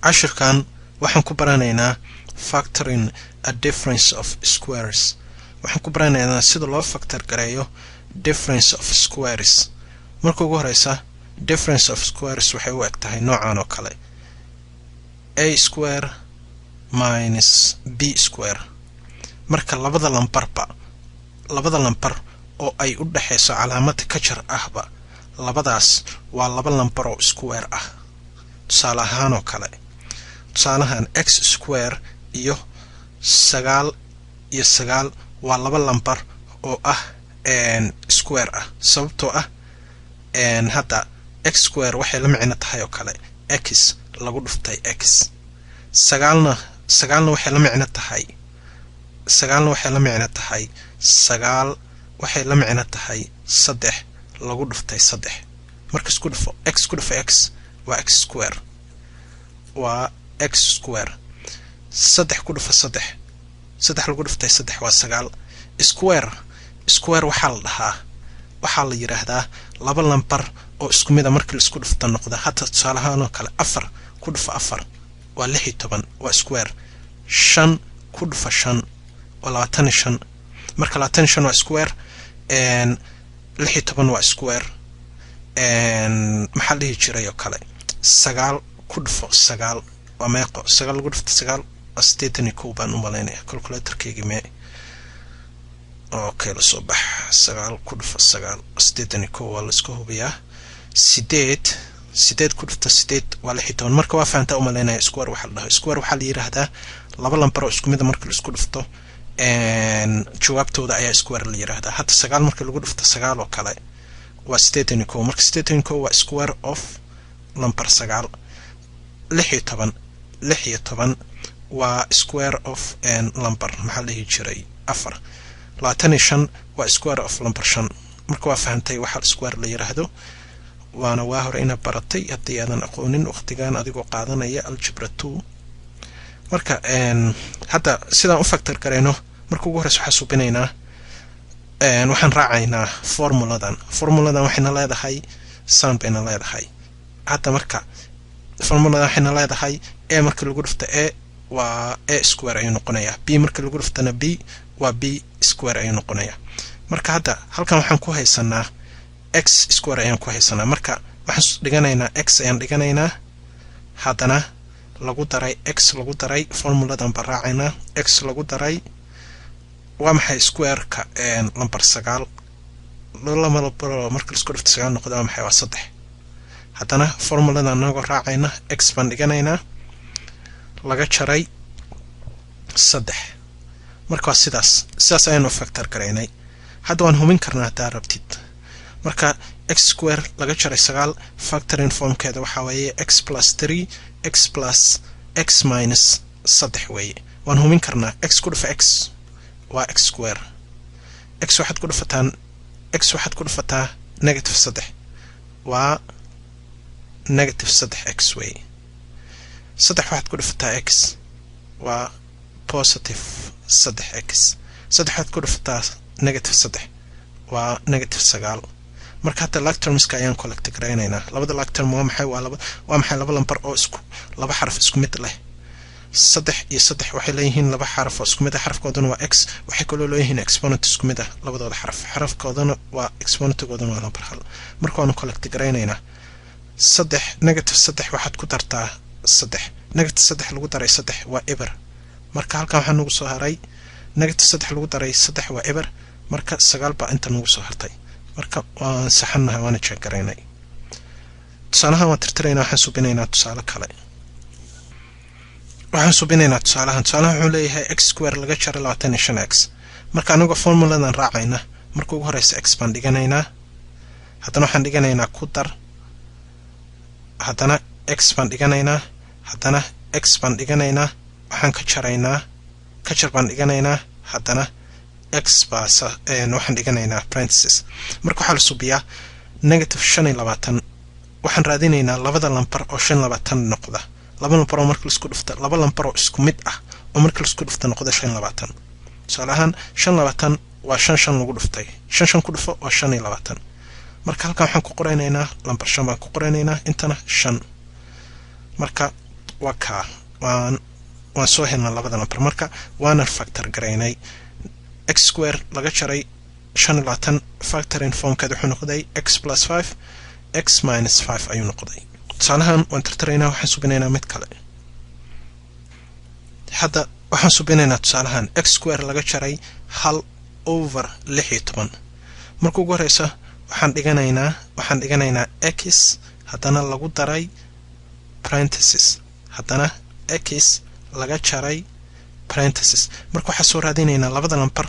Cashirkan waxaan ku baranaynaa factoring a difference of squares. Waxaan ku baranaynaa sida loo factor gareeyo difference of squares. Marka ugu horeysa, difference of squares waxay u eg tahay noocan oo kale: a square minus b square. Marka labada lambarba, labada lambar oo ay u dhexeyso calaamada ka jar ahba, labadaas waa laba lambar oo square ah. Tusaale ahaan oo kale, tusaalahan x square iyo sagaal iyo sagaal waa laba lambar oo ah square ah, sababtoo ah hadda x square waxay la micno tahay oo kale x lagu dhuftay x. Sagaalna, sagaalna waxay la micno tahay, sagaalna waxay la micno tahay, sagaal waxay la micno tahay saddex lagu dhuftay saddex. Marka isku dhufo, x ku dhufo x waa x square, waa x square. Saddex ku dhufo saddex, saddex lagu dhuftay saddex waa sagaal. Square, square waxaa la dhahaa, waxaa la yidhaahdaa laba lambar oo isku mid a markii la isku dhufta noqda. Hata tusaalahaan oo kale, afar ku dhufo afar waa 16, waa square. Shan ku dhufa shan waa 25. Marka 25 waa square, 16 waa square. Maxaa la dhihi jiray oo kale, sagaal ku dhufo sagaal waa meeqo? Sagaal lagu dhufto sagaal waa 81 baan u malaynaya. Calculatorkeygii mee? Okay, lasoo bax. Sagaal ku dhufo sagaal, 81, waa laiska hubiyaa. Sideed, sideed ku dhufta sideed waa 16. Marka waa fahantaa umalaynaya square waxaa la dhaho. Square waxaa la yidhaahdaa laba lambar oo isku mida marka la isku dhufto, jawaabtooda ayaa square la yidhaahdaa. Hadda sagaal marka lagu dhufto sagaal oo kale waa 81. Marka 81 waa square of lambar sagaal. 16, 16 waa square of number, maxaa la dhihi jiray, afar. 25 waa square of number shan. Marka waa fahamtay waxa square la yiraahdo, waana waa hore inaad baratay haddii aadan aqoonin waqtigan adigoo qaadanaya Algebra 2. Marka hadda sidaan u factor garayno, marka ugu horeysa waxaa subinaynaa, waxaan raacaynaa formuladan. Formuladan waxayna leedahay san bayna leedahay. Hadda marka formuladan waxayna leedahay a marka lagu dhufto a waa a square ayuu noqonayaa, b marka lagu dhuftana b waa b square ayuu noqonayaa. Marka hadda halkan waxaan ku haysanaa x square ayaan ku haysanaa. Marka waxaan dhiganaynaa x ayaan dhiganaynaa, haddana lagu daray x lagu daray, formuladan baan raacaynaa, x lagu daray, waa maxay squareka number sagaal? Lama marka laisku dhufto sagaal noqdo waa maxay? Waa saddex. Haddana formuladan anagoo raacayna, x baan dhiganaynaa, laga jaray saddex. Marka waa sidaas, sidaas ayaanu factor garaynay. Hadda waan hubin karnaa haddaa rabtid. Marka x square laga jaray sagaal, factoring formkeeda waxaa weeye x plus three x plus x minus saddex weeye. Waan hubin karnaa. X ku dhufa x waa x square. X waxaad ku dhufataa, x waxaad ku dhufataa negative saddex waa negative saddex x weeye. Saddex waxaad ku dhufataa x waa positive saddex x. Saddex waxaad ku dhufataa negative saddex waa negative sagaal. Marka hadda like termska ayaan collect garaynaynaa. Labada like term waa maxay? Waa laba, waa maxay? Laba lambar oo isku laba xaraf isku mid leh. Saddex iyo saddex waxay leeyihiin laba xaraf oo isku mid ah, xarafkooduna waa x. Waxay kaloo leeyihiin exponent isku mid ah labadooda xaraf, xarafkoodana waa, exponentgooduna waa lambar hal. Marka waanu collect garaynaynaa. Saddex, negative saddex waxaad ku dartaa saddex, negative saddex lagu daray saddex waa eber. Marka halkan waxaa nagu soo haray, negative saddex lagu daray saddex waa eber. Marka sagaal baa inta nagu soo hartay. Marka waan saxannahay, waana check garaynay. Tusaalahan waan tirtiraynaa, waxaan subinaynaa tusaale kale. Waxaan subinaynaa tusaalahan. Tusaalahan wuxuu leeyahay x square laga jaray 25 x. Marka anigoo formuladan raacayna, marka ugu horeysa x baan dhiganaynaa, haddana waxaan dhiganaynaa ku dar, haddana x baan dhiganaynaa, haddana x baan dhiganaynaa, waxaan ka jaraynaa, ka jar baan dhiganaynaa, haddana x baa waxaan dhiganaynaa parenthesis. Marka waxaa la subiyaa negative 25. Waxaan raadinaynaa labada lambar oo 25 noqda, laba lambar oo marka laisku dhufta, laba lambar oo isku mid ah oo marka laisku dhufta noqda 25. Tusaale ahaan, 25 waa shan shan lagu dhuftay. Shan shan ku dhufo waa 25. Marka halkan waxaan ku qoraynaynaa lambar shan baan ku qoraynaynaa, intana shan. Marka Waa kaa, waan soo helnaa labada lambar. Marka waana factor garaynay. X square laga jaray 25 factoring formkeed wuxuu noqday x plus 5 x minus 5 ayuu noqday. Tusaalahan waan tirtiraynaa, waxaan subinaynaa mid kale. Hadda waxaan subinaynaa tusaalahan x square laga jaray 1 over 16. Marka ugu horeysa waxaan dhiganaynaa x, haddana lagu daray parenthesis, haddana x laga jaray parenthesis. Marka waxaa soo raadinaynaa labada lambar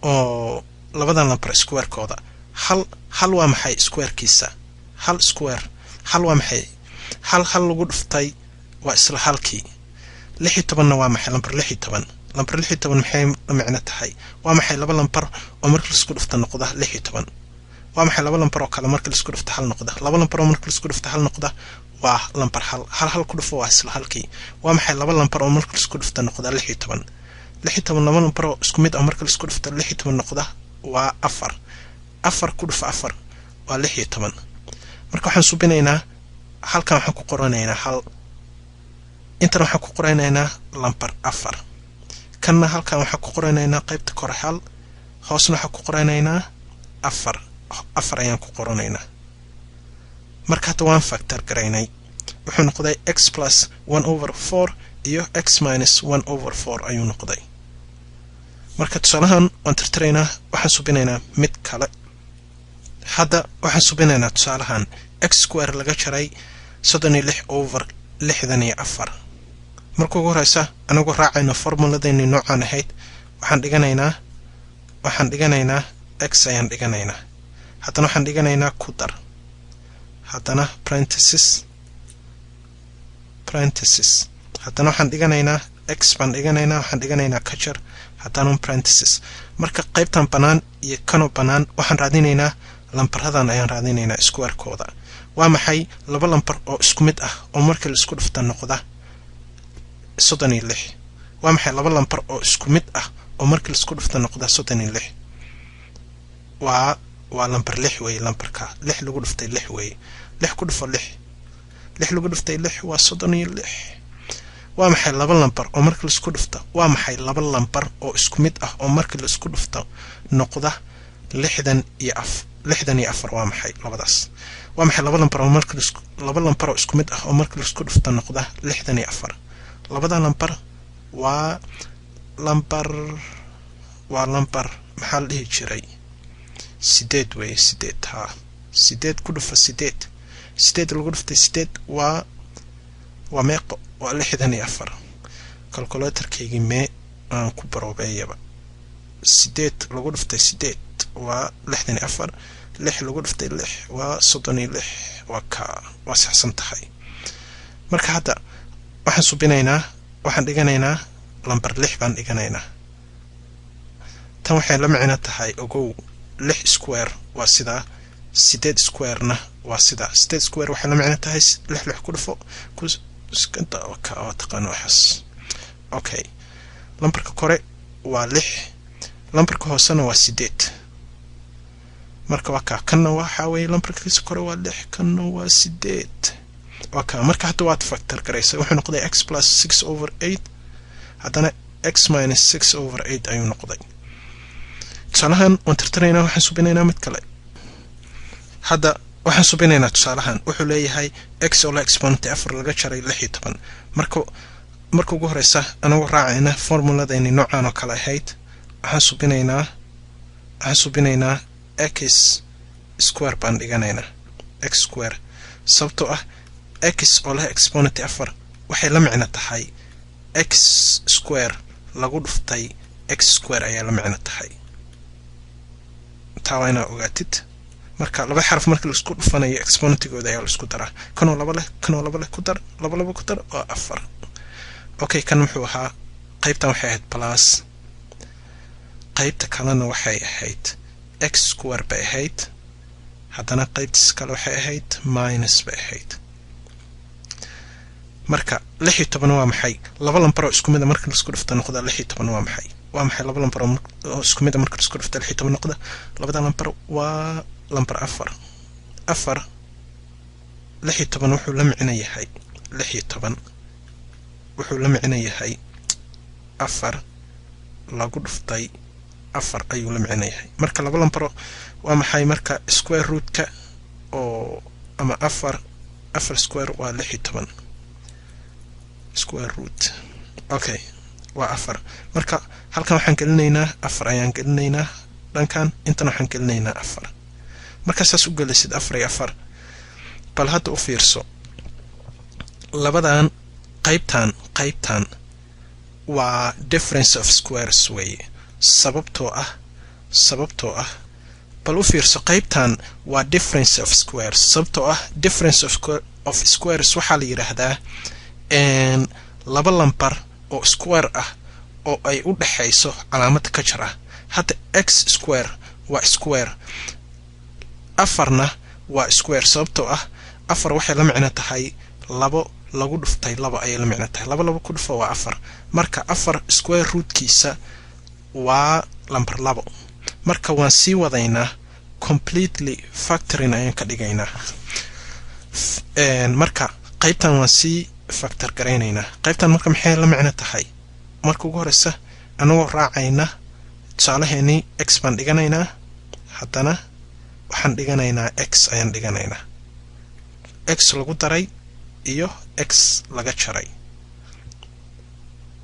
oo labada lambar squarekooda. Hal hal waa maxay squarekiisa? Hal square hal waa maxay? Hal hal lagu dhuftay waa isla halkii. 16-na waa maxay? Lambar 16, lambar 16 maxay la micno tahay? Waa maxay laba lambar oo marka laisku dhufta noqda 16? Waa maxay laba lambar oo kale marka laisku dhufta hal noqda? Laba lambar oo marka laisku dhufta hal noqda waa lambar hal. Hal hal ku dhufo waa isla halkii. Waa maxay laba lambar oo marka laisku dhufta noqda 16? 16, laba lambar oo isku mid ah marka laisku dhufta 16 noqda waa afar. Afar ku dhufo afar waa 16. Marka waxaan subinaynaa halkan waxaan ku qoranaynaa hal, intan waxaan ku qoranaynaa lambar afar, kanna halkan waxaan ku qoranaynaa qaybta kore hal, hoosna waxaan ku qoranaynaa afar. Afar ayaan ku qoranaynaa. Marka hadda waan factor garaynay. Wuxuu noqday x plus 1 over 4 iyo x minus 1 over 4 ayuu noqday. Marka tusaalahan waan tirtiraynaa, waxaan subinaynaa mid kale. Hadda waxaan subinaynaa tusaalahan x square laga jaray 36 over 64. Marka ugu horeysa, anagoo raacayno formuladeenii noocaan ahayd, waxaan dhiganaynaa x ayaan dhiganaynaa, haddana waxaan dhiganaynaa ku dar, haddana parenthesis, parenthesis, haddana waxaan dhiganaynaa x baan dhiganaynaa, waxaan dhiganaynaa ka jar, haddana parenthesis. Marka qaybtan bannaan iyo kanoo bannaan waxaan raadinaynaa lambaradan ayaan raadinaynaa squarekooda. Waa maxay laba lambar oo isku mid ah oo marka la isku dhufta noqda 36? Waa maxay laba lambar oo isku mid ah oo marka la isku dhufta noqda 36? Waa lambar lix weeye. Lambarka lix lagu dhuftay lix weeye. Lix ku dhufo lix, lix lagu dhuftay lix waa 36. Waa maxay laba lambar oo marka laisku dhufto, waa maxay laba lambar oo isku mid ah oo marka la isku dhufto noqda 64? Waa maxay labadaas? Waa maxay laba lambar oo marka laba lambar oo isku mid ah oo marka laisku dhufto noqda 64? Labada lambar waa lambar maxaa la dhihi jiray? Sideed weeye, sideed. Haa, sideed ku dhufa sideed, sideed lagu dhuftay sideed waa meeqo? Waa 64. Calculatorkaygii mee aan ku baroobeeyaba. Sideed lagu dhuftay sideed waa 64. Lix lagu dhuftay lix waa 36. Waa ka waa saxsan tahay. Marka hadda waxaan subinaynaa, waxaan dhiganaynaa lambar lix baan dhiganaynaa. Tan waxay la micno tahay, ogow, lix square waa sidaa, sideed squarena waa sidaa. Sideed square waxay la micno tahay lix lix ku dhufo waa taqaano waxaas. Okay, lambarka kore waa lix, lambarka hoosena waa sideed. Marka waa kaa, kanna waxaa weeye lambarkiisa kore waa lix, kanna waa sideed. Waa kaa. Marka hadda waad factor garaysay. Wuxuu noqday x plus 6 over 8, haddana x minus 6 over 8 ayuu noqday. Tusaalahan waan tirtiraynaa, waxaan subinaynaa mid kale. Hadda waxaan subinaynaa tusaalahan. Wuxuu leeyahay x oo la exponent afar laga jaray 16. Marka ugu horeysa, anagoo raacayna formuladayni noocaan oo kale ahayd, waxaan subinaynaa x square baan dhiganaynaa, x square, sababtoo ah x oo leh exponent afar waxay la micno tahay x square lagu dhuftay x square ayaa la micno tahay. Taa waa inaa ogaatid. Marka laba xaraf marka laisku dhufanayo exponentigooda ayaa laisku daraa. Kanoo laba leh, kanoo laba leh ku dar, laba laba ku dar waa afar. Okay, kan muxuu ahaa? Qaybtan waxay ahayd plus, qaybta kalena waxay ahayd x square bay ahayd, haddana qaybtiis kale waxay ahayd minus bay ahayd. Marka 16 waa maxay laba lambar oo isku mid a marka laisku dhufto noqda 16? Waa maxay laba lambar oo isku mid a marka laisku dhufto 16 noqda? Labada lambar waa lambar afar. Afar, 16 wuxuu la micno yahay 16. Wuxuu la micno yahay 4 lagu dhuftay 4 ayuu la micno yahay. Marka laba lambaro waa maxay? Marka square rootka oo ama 4, 4 square waa 16 square root. Okay, waa 4. Marka halkan waxaan gelinaynaa 4 ayaan gelinaynaa, dhankan intan waxaan gelinaynaa 4. Marka saas u gelisid 4 iyo 4, bal hadda u fiirso labadan qaybtan. Qaybtan waa difference of squares weeye. Sababtoo ah bal u fiirso, qaybtan waa difference of squares, sababtoo ah difference of squares waxaa la yidhaahdaa laba lambar oo square ah oo ay u dhexayso calaamad ka jar ah. Hadda x square waa square, 4-na waa square, sababtoo ah 4 waxay la micno tahay 2 lagu dhuftay 2 ayay la micno tahay. 2 2 ku dhufo waa 4. Marka 4 square rootkiisa waa lambar 2. Marka waan sii wadaynaa, completely factoring ayaan ka dhigaynaa. Marka qaybtan waan sii factor garaynaynaa. Qaybtan marka maxay la micno tahay? Marka ugu horeysa, anagoo raacayna tusaalaheenii, x baan dhiganaynaa. Haddana waxaan dhiganaynaa x ayaan dhiganaynaa, x lagu daray iyo x laga jaray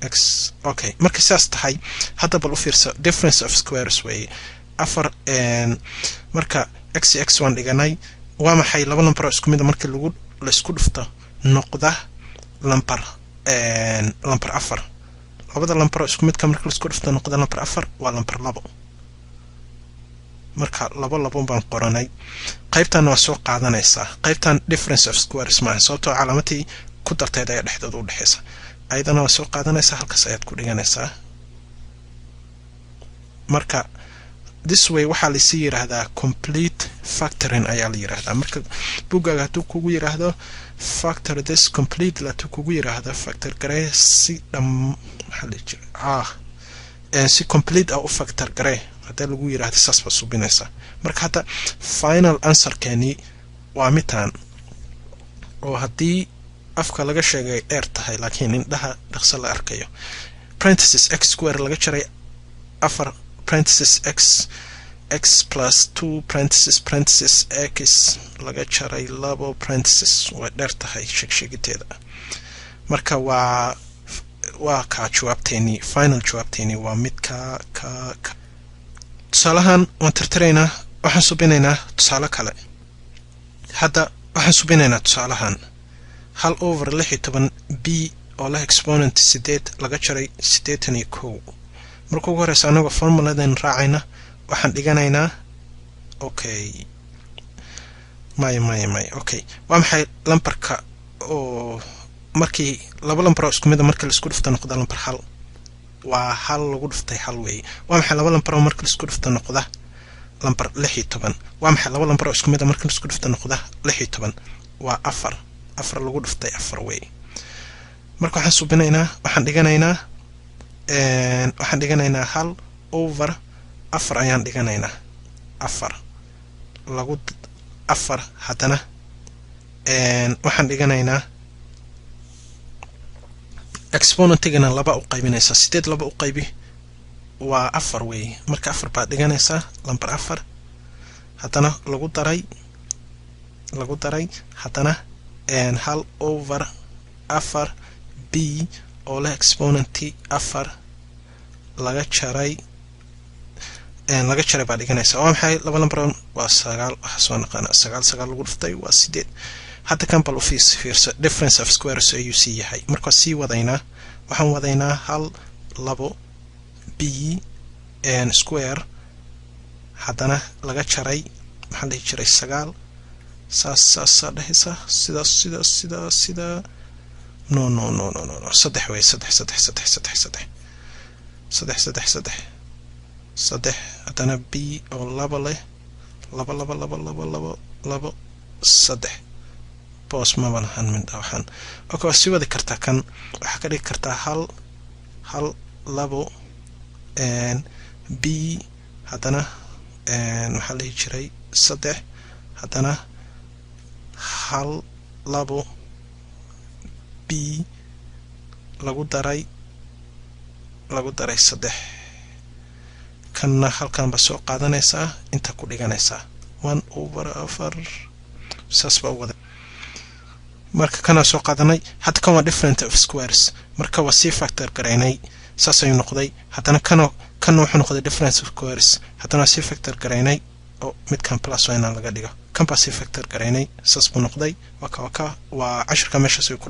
x. Okay, marka sidaas tahay, hadda bal u fiirso, difference of squares weeye 4. Marka x x waan dhiganay. Waa maxay laba lambar oo isku mid a markii lagu laisku dhufto noqda lambar 4? Labada lambar oo isku midka marka laisku dhufto noqda lambar 4 waa lambar 2. Marka 2 2 baan qoranay. Qaybtan waa soo qaadanaysaa. Qaybtan difference of squares maaha, sababtoo calaamatii ku darteed ayaa dhexdooda u dhexaysa. Ayadana waa soo qaadanaysaa, halkaas ayaad ku dhiganaysaa. Marka this way waxaa lasii yiraahdaa complete factoring ayaa la yiraahdaa. Marka buggaaga hadduu kugu yiraahdo "factor this completely", hadduu kugu yiraahdo "factor garee si dham", maxaa la jira, si complete ah u factor garee haddii lagu yiraahdo, saas baa subinaysaa. Marka hadda final answerkeeni waa mitaan oo haddii afka laga sheegay dheer tahay, laakiin indhaha dhaqso la arkayo: parenthesis x square laga jaray 4 parenthesis x x plus 2 parenthesis parenthesis x laga jaray 2 parenthesis. Way dheer tahay sheegsheegiteeda. Marka waa kaa jawaabteeni, final jawaabteeni waa mid ka. Tusaalahan waan tirtiraynaa, waxaan subinaynaa tusaale kale. Hadda waxaan subinaynaa tusaalahan: 1 over 16 b oo leh exponent 8 laga jaray 81. Marka ugu horeysa, anagoo formuladan raacayna, waxaan dhiganaynaa, okay, maya, maya, maya. Okay, waa maxay lambarka oo markii laba lambar oo isku mid a markii laisku dhufto noqda lambar 1? Waa 1 lagu dhuftay 1 weeye. Waa maxay laba lambar oo markii laisku dhufto noqda lambar 16? Waa maxay laba lambar oo isku mid a markii laisku dhufto noqda 16? Waa 4, 4 lagu dhuftay 4 weeye. Marka waxaan subinaynaa, waxaan dhiganaynaa 1 over 4 ayaan dhiganaynaa, 4 lagu 4. Haddana waxaan dhiganaynaa exponentigana 2 u qaybinaysaa. 8 2 u qaybi waa 4 weeye. Marka 4 baad dhiganaysaa, lambar 4. Haddana lagu daray haddana 1 over 4 b oo leh exponenti 4 laga jaray baa dhiganaysaa. Waa maxay laba lambar? Waa 9. Waxaa soo naqaana 9, 9 lagu dhuftay waa 8. Hadda kan bal u fiirso, difference of squares ayuu sii yahay. Marka sii wadaynaa, waxaan wadaynaa 1 2 b square, haddana laga jaray, maxaa la dhihi jiray, 9. Saas saasaa dhehaysa, sidaas sidaas sidaa sidaa. No, no, no, no, no, no, 3 wey. 3, 3, 3, 3, 3, 3, 3, 3, 3. Haddana b oo 2 leh, 2, 2, 2, 2, 2, 2, 3. Boos maba lahan mindha waxaan. Okay, waa sii wadi kartaa. Kan waxaa ka dhigi kartaa 1 1 2 b, haddana maxaa la dhihi jiray, 3, haddana 1 2 b. Lagu daray 3. Kanna halkan baa soo qaadanaysaa, inta ku dhiganaysaa 1 over 4. Saas baa u wada. Marka kanaa soo qaadanay. Hadda kan waa different of squares, marka waa sii factor garaynay, saas ayuu noqday. Haddana kanna wuxuu noqday difference of squares. Haddana waa sii factor garaynay oo midkan plus waa inaan laga dhigo. Kan baa sii factor garaynay, saas buu noqday. Waa ka waa cashirka meeshaas ku.